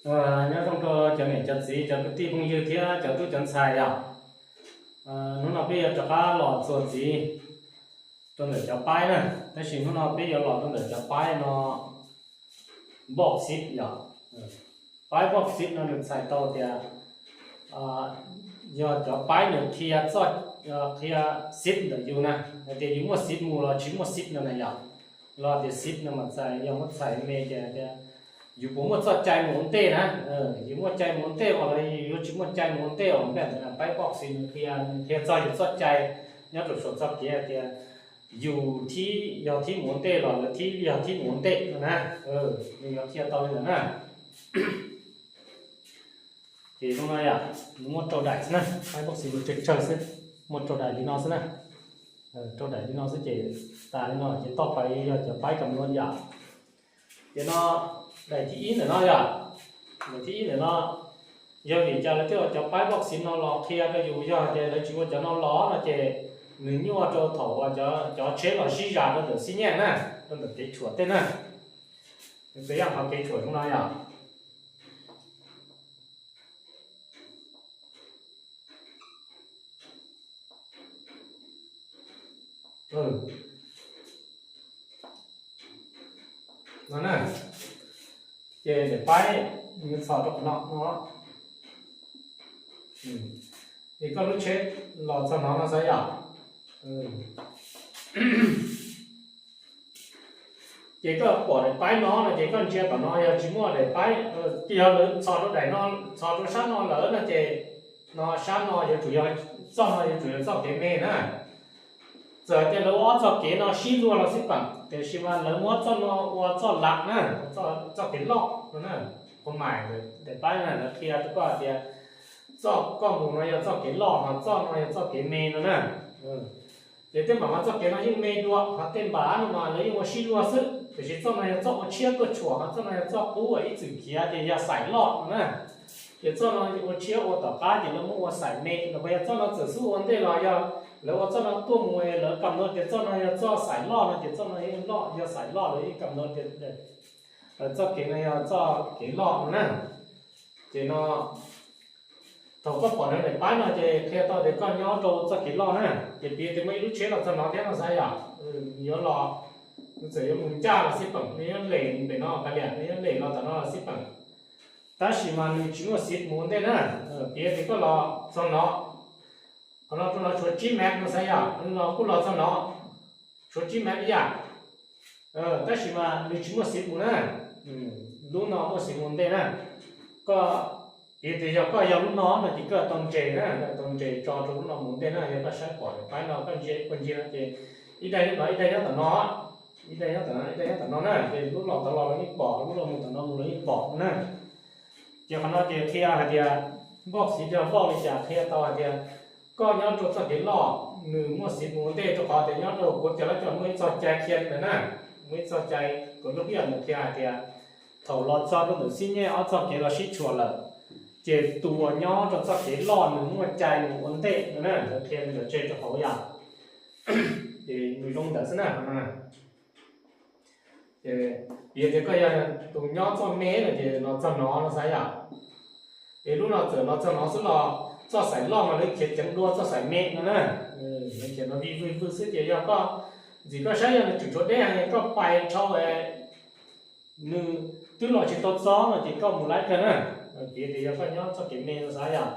Nyob zoo rau cov niam cov txiv, cov kwv tij phooj ywg thiab cov tub cov ntxhais yom. Hnub no peb yuav rov qab los txuas ntxiv rau ntawm cov paib na, tab sis hnub no peb yuav los rau ntawm cov paib no, bauxit yom. Paib bauxit no nws txhais tau tias yog cov paib nws qhia txoj, qhia xib ntawm yus na, hais tias yus muaj xib mus los tsis muaj xib no na yom. Los tias xib no mas txhais, yog muab txhais me ces tias yus puas muaj txoj cai mus ua ntej na, yus muaj cai mus ua ntej os los yus yuav tsis muaj cai mus ua ntej os, npaj ntawd paib bauxit nws qhia, nws qhia txog yus txoj cai nyob rau saum txoj kev hais tias yus thib, yog thib mus ua ntej los lawv thib, yog thib mus ua ntej no na, nws yuav qhia tau li ntawd na. Ces zoo no yom, nws muaj rau daim xwb na, paib bauxit nws tsawg tsawg xwb, muaj rau daim li no xwb na. Rau daim li no xwb ces tas li no ces toj pais yog cov paib kam luam yom. Ces no daim thib ib ntawm no yom, daim thib ib ntawm no, yog vim cas lawv thiaj ua cov paib bauxit no los qhia rau yus, yog tias lawv tsis ua cov no los no ces nws nyuaj rau thaum uas cov tsheb los sib zam rau ntawm xib nyej na, rau ntawm kev tshuam tej na. Txiv yam qhov kev tshuam zoo no yom. No na, ces daim paib nws txhos rau qhov no no, ces koj lub tsheb los txog no no xav yom. Ces koj pom daim paib no no ces koj ntsia tom no yog tsis muaj daim paib, yog lawv txhos rau daim no, txhos rau sab no lawm no ces no sab no yuav tsum yog, txoj no yuav tsum yog txoj kev me na. Txawm hais tias lawv ua ob txoj kev no sib luag los xij peem, tiam sis mas lawv muab txoj no ua txoj lam na, txoj kev loj no na. Qhov mais daim paib na lawv qhia rau koj hais tias txoj koj mus no yog txoj kev loj, ho txoj no yog txoj kev me no na. Ces tej npam mas txoj kev no yeej me dua, ho tej npam no mas lawv yeej ua sib luag xwb, tiam sis txoj no yog txoj ua tshiab tuaj tshuam, ho txoj no yog txoj qub uas ib txwm khiav ces yog xaim loj no na. Ces txoj no ua tshiab ua tom qab ces lawv muab ua xaim me no, yog txoj no txawm xub ua ntej los yog lawv ua txoj no tuaj mus es lawv kam ntua tias txoj no yog txoj xaim loj no ces txoj no yeej loj, yog xaim loj lawv yeej kam ntua tias txoj kev no yog txoj kev loj no na. Ces no thaum koj pom daim paib no ces qhia tau tias koj nyob rau txoj kev loj na. Ces piv tias muaj ib lub tsheb los txog no thiab no xav yom, yuav los, nws txawm yuav mus ncaj los xij peem, nws yuav lem pem no kav liam, nws yuav lem los tom no los xij peem, tab sis mas nws tsis muaj xib mus ua ntej na. Piv tias koj los txog no, qhov no rau no tshuav tsib mev no xav yom, no kuj los txog no tshuav tsib mev ib yam, tab sis mas nws tsis muaj xib mus na. Lub no muaj xib mus ua ntej na. Koj piv tias yog koj yog lub no no ces koj tau nres na, koj tau nres tso rau lub no mus ua ntej na. Yog koj saib pom daim paib no koj ntsia ua ntsia no ces ib daim nyob no, ib daim nyob tom no, ib daim nyob tom no, ib daim nyob tom no na, ces lub los tod los los yeej pom, lub los mus tom no mus los yeej pom na. Ces qhov no ces qhia hais tias npauj xiv yog npauj li cas, qhia tau hais tias koj nyob rau txoj kev loj nws muaj xiv mus ua ntej, rau qhov tias nyob rau kuv cov lab cov muaj ib txoj cai qhia li ntawd na, muaj ib txoj cai kuv lub hiaj mus qhia hais tias thaum los txog rau ntawm xib nyej ob txoj kev los sib tshuam lawm, ces tus uas nyob rau txoj kev loj nws muaj cai mus ua ntej no na, lawv qhia li ntawd tseg rau hauv yam. Ces nws zoo ntawd xwb na. Ces piv tias koj yog tus nyob txoj me no ces los txog no no xav yom. Es lub no txawm los txog no xwb los txoj xaim loj mas lawv khiav ceev dua txoj xaim me no na. Lawv khiav no vij vwj vwj xwb ces yog koj ntxim koj saib yog nws tseem tshuav deb heev koj pais dhau nws twb los tsis tau txog no ces koj mus laib kawg na. Piv tias yog koj nyob txoj kev me no xav yom.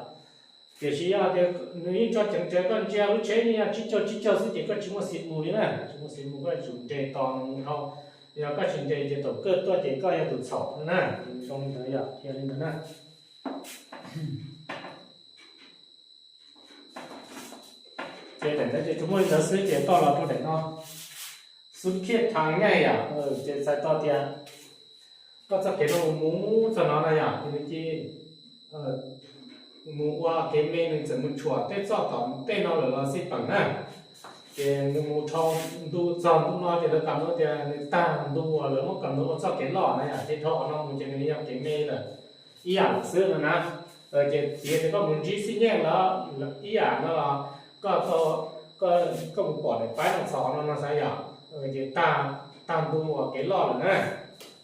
Tiam sis yog tias nws yeej tso ceev tsawv koj ntsia lub tsheb yeej yog tsib caug tsib caug xwb ces koj tsis muaj xib mus li na, tsis muaj xib mus koj yuav tsum nres tos nws mus dhau. Yog koj tsis nres ces thaum kawj tuaj ces koj yog tus txhaum na. Zoo li ntawd yom, qhia li ntawd na. Ces daim ntawd ces tsuas muaj li ntawd xwb ces koj los rau daim no. Xub khiaj thaj nyaj yom, ces txhais tau tias koj txoj kev no mus txog no no yom, ces nws cia mus ua kev me nws txawm mus tshuam tej txoj tom tej no lawm los xij peem na. Ces nws mus dhau ntu txog ntu no ces lawv kam ntua tias nws tag ntu uas lawv muab kam ntua ua txoj kev loj na yom, ces dhau qhov no mus ces nws yog kev me lawm ib yam lawm xwb no na. Ces piv tias koj mus ntsib xib nyej lawm ib yam no los koj, koj mus pom daim paib no txog qhov no no xav yom, ces tag, tag ntu uas kev loj lawm na.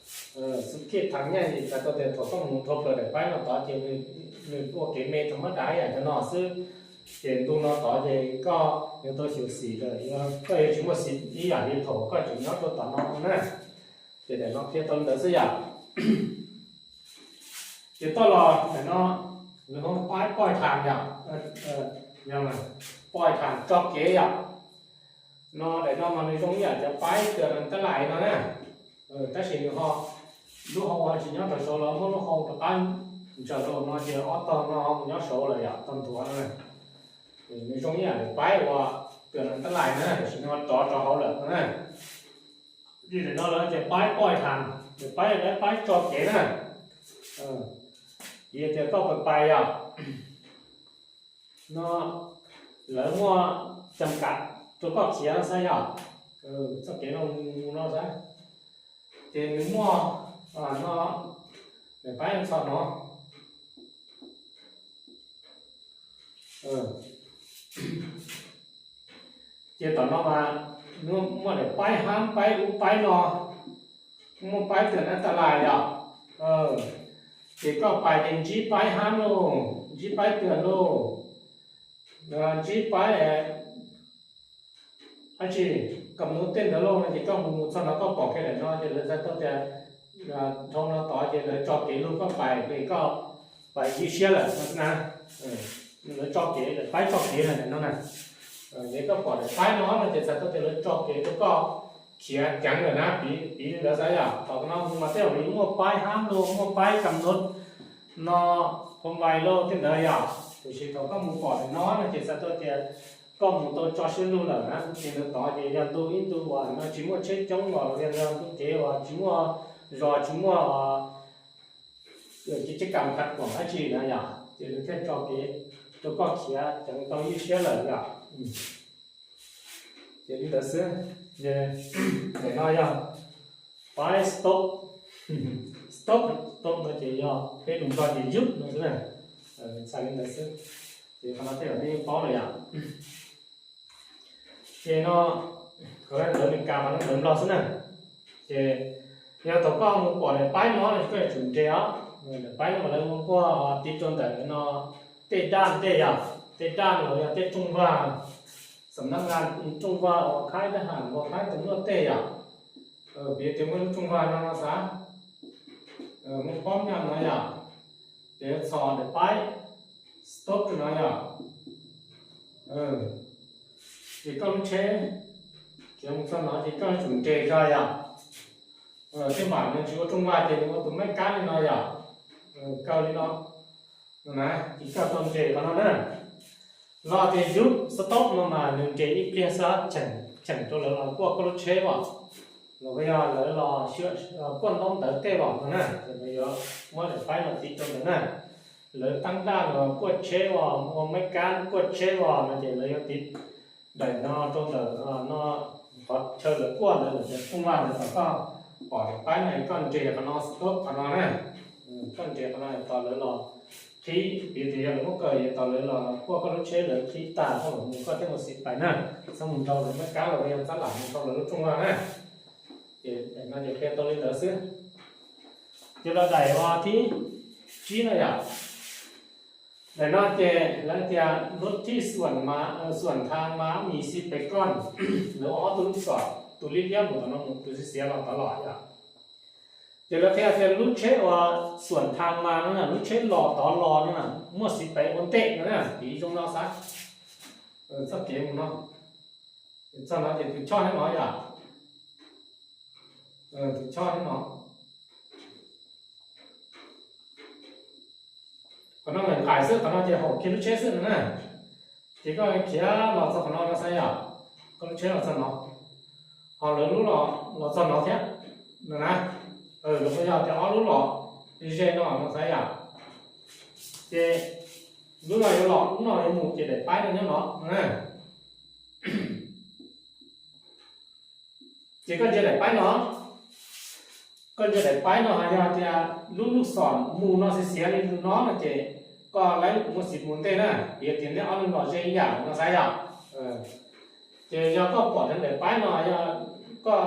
Xu khij thaj nyaj ces txhais tau tias thaum koj mus dhau plaws daim paib no tod ces nws ua kev me tau mab dav ib yam cov no xwb. Ces ntu no tod ces koj yuav tau xyuam xim lawm, koj yuav tsis muaj xim ib yam li thaum koj tseem nyob rau tom no na. Ces daim no qhia tau li ntawd xwb yom. Ces toj los daim no lawv hu paib poj thas yom, poj thas tso kev yom. No daim no mas nws zoo ib yam cov paib tw na tab lais no na. Tab sis nws ho lub hau ho tsis nyob rau saud los muab lub hau rov qab ntsaws rau no ces ob tog no nyob saud lawm yom, tog nthuav no. Nws zoo ib yam daim paib uas tw na tab lais na, tab sis nws ho rov rau hauv lawm no na. Vim daim no lawv tias paib poj thas, daim paib, daim paib tso kev na. Vim tias koj pais pais yom, no lawv muaj cam kam rau koj khiav xwb yom. Txoj kev no mus no xwb. Ces nws muaj no, daim paib txog no. Ces tom no mas muaj daim paib hab, paib ub paib no, muaj paib tw na tab lais yom. Ces koj pais ces ntsib paib hab lauj, ntsib paib tw lauj, ntsib paib dab tsi, kam nub tej ntawd lauj no ces koj mus mus txog no koj pom kiag daim no ces lawv txhais tau tias dhau no tod ces lawv tso kev lug koj pais, ces koj pais ywj siab lawm na. Lawv tso kev, lawv paib tso kev na no na. Ces koj pom daim paib no no ces txhais tau tias lawv tso kev rau koj khiav ceev lawm na, piv li ntawd xwb yom. Tom no mus mas tej zaum nws muaj paib hab lauj, muaj paib kam nub no, phoo vais lauj tej ntawd yom. Tiam sis thaum koj mus pom daim no no ces txhais tau tias koj mus tau tso siab lug lawm na. Ces ntawd tod ces yog ntu ib ntu uas no tsis muaj tsheb coob los yog ntu kev uas tsis muaj zos, tsis muaj tsheb kam khav kuam dab tsi na yom, ces nws thiaj tso kev rau koj khiav ceev tau ywj siab lawm yom. Ces li ntawd xwb. Ces daim no yog paib stop. Stop, stop no ces yog peb lus Nplog ces yub no xwb na. Txhais li ntawd xwb. Ces qhov no tej zaum nej yeej paub lawm yom. Ces no, qhov no ntawv Meskas, qhov no ntawv Nplog xwb na. Ces yog thaum koj mus pom daim paib no no koj yuav tsum nres os. Daim paib no mas lawv ua nkuaj tiv rau ntawm no tej daj tej yom, tej daj los yog tej rooj vag, xam nab nqa rooj vag uas khaib tab ham nkaus khaib tus nuj tej yom. Piv tias muaj lub rooj vag no no xav, muaj pob nyaj no yom, ces yuav txhos daim paib stop no yom. Ces koj lub tsheb khiav mus txog no ces koj yuav tsum nres kawg yom. Tej npam nws tsis ua rooj vag ces nws ua tus maib kab li no yom. Kawg li no, no na, ces koj tau nres qhov no na. Los tias yub stop no mas nws nres ib pliag xwb, cheem rau lawv los kuaj koj lub tsheb os. Los yog lawv los kuaj ntaub ntawv tej los no na, ces lawv yuav muab daim paib no tiv rau ntawd na. Lawv tab daj los kuaj tsheb os, ua maib kab kuaj tsheb os no ces lawv yuav tiv daim no rau ntawm no, qhov chaw lawv kuaj ntawd, lawv tias rooj vag ntawd, thaum koj pom daim paib no koj nres qhov no, stop qhov no na. Koj nres qhov no tos lawv los qhib, piv tias yog lawv muab kaw, tos lawv los kuaj koj lub tsheb, lawv qhib tag koj mam mus koj thiaj muaj xim pais na. Txhob mus nrau lawv maib kab los yog txab lam mus rau lawv lub rooj vag na. Ces daim no ces qhia tau li ntawd xwb. Ces los daim uas thib tsib no yom. Daim no ces lawv tias lub thij xuam, xuam thaj mas mis xij pes koj, lawv ua ob tug lub xom, tus liab liab mus tom no mus, tus xiav xiav los tod los yom. Ces lawv qhia tias lub tsheb uas xuam thaj mas no na, lub tsheb los tod los no na, muaj xij pais ua ntej no na, piv zoo no xav. Txoj kev mus no, txog no ces tus choj neb no yom, tus choj neb no. Qhov no nqaim nqaim xwb, qhov no ces haum kiag lub tsheb xwb no na. Ces koj khiav los txog qhov no no xav yom, koj lub tsheb los txog no, ho lawv lub los txog no thiab no na. Los yog tias ob lub los ze no no xav yom. Ces lub no yuav los, lub no yuav mus, ces daim paib no nyob no no na. Ces koj ntsia daim paib no, koj ntsia daim paib no yog tias lub lub xom mus no xiav xiav li no no ces koj lawv muaj xim mus ntej na, piv tias neb ob lub los ze ib yam no xav yom. Ces yog koj pom dheev daim paib no, yog koj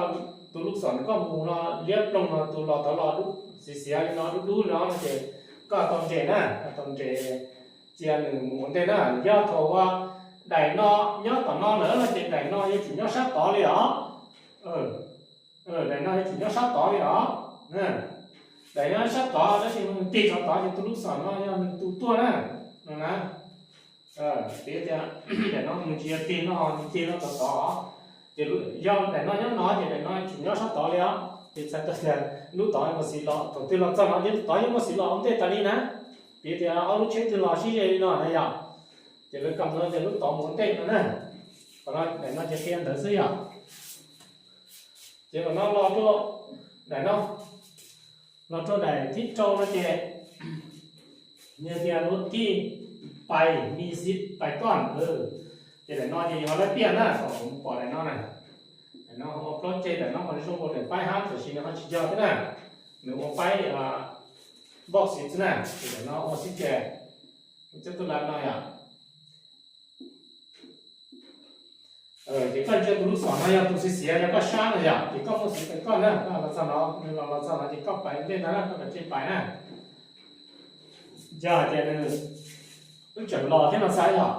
tus lub xom nws koj mus no liab ploog no tus los tod los xiav xiav li no dub dub no no ces koj tau nres na, koj tau nres cia nws mus ua ntej na. Yog thaum uas daim no nyob tom no lawm no ces daim no yuav tsum nyob sab tod li os. Daim no yuav tsum nyob sab tod li os. Daim nyob sab tod tab sis nws tig rov tod ces tus lub xom no yog nws tus tuaj na, no na. Piv tias daim no nws tsis yog tig no, nws tig no tod tod, ces yog daim no nyob no ces daim no tsis nyob sab tod li os. Ces txhais tau tias lub tod muaj xiv los, thaum twg los txog no ces lub tod yeej muaj xiv los ua ntej tas li na. Piv tias ob lub tsheb twg los sib ze li no na yom, ces lawv kam no ces lub tod mus ua ntej no na. Qhov no daim no ces qhia ntawd xwb yom. Ces qhov no los rau daim no, los rau daim thib rau no ces nws tias lub thib pais mi xib pais koj. Ces daim no ces yog lab tiaj na, kom kuv pom daim no na. Daim no ua plaub ceg, daim no ho zoo ua daim paib hab, tab sis nws ho tsis yog thiab na. Nws ua paib npauj xib xwb na, ces daim no ua xib ceg, cov tub lab no yom. Ces koj ntsia tus lub xom no yog tus xiav xiav, yog koj sab no yom, ces koj muaj xiv pais koj na, koj los txog no, nws los los txog no ces koj pais ntej no na, koj pais ntej pais na. Yog hais tias nws wb tseem los thiab no xav yom,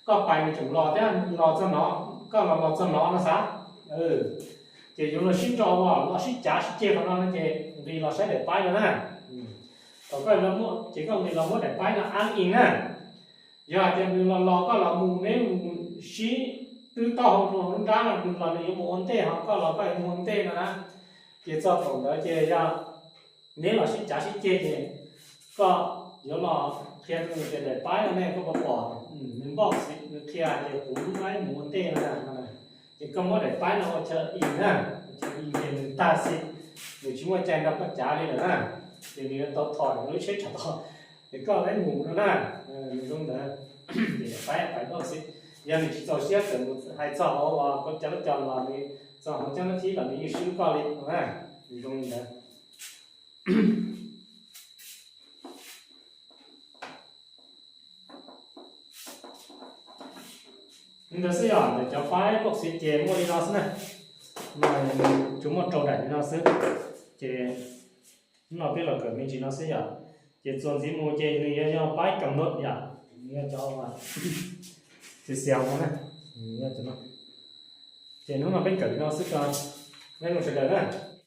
koj pais nws tseem los thiab, nws los txog no, koj los los txog no no xav. Ces yuav los sib nrau los sib cav sib ceg qhov no no ces nqis los saib daim paib no na. Thaum koj, ces koj nqis los muab daim paib no ab ib na. Yog hais tias nws los los koj los mus, neb mus sib twb taub hau rau hauv nrab no, nws los nws yuav mus ua ntej, ho koj los koj yuav mus ua ntej no na. Ces txog thaum ntawd ces yog neb los sib cav sib ceg ces koj yuav los qhia rau nws tias daim paib no ne koj puas pom, nws npauj xwb, nws qhia tias kuv lub paib mus ua ntej no na. Ces koj muab daim paib no ua chaw ib na, ua chaw ib ces nws tag xwb, nws tsis muaj cai nrog koj cav li lawm na. Ces nws yuav tau thom lub tsheb rov tod, ces koj lawv mus no na. Nws zoo ntawd. Ces daim paib pais npauj xwb, yog nws tsis txaus siab txawm mus hais txog hauv uas koj cov lab cog los nws, txog hauv cov lab thib los nws yeej swb koj li no na. Nws zoo li ntawd. Li ntawd xwb yom, ntawm cov paib npauj xwb ces muaj li no xwb na. No tsuas muaj rau daim li no xwb. Ces hnub no peb los kawm me ntsis no xwb yom. Ces txuas ntxiv mus ces nws yuav yog paib kam npawm yom, nws yog cov xiav xiav no na. Ces hnub no peb kawm li no xwb, nyob zoo sawv daws na.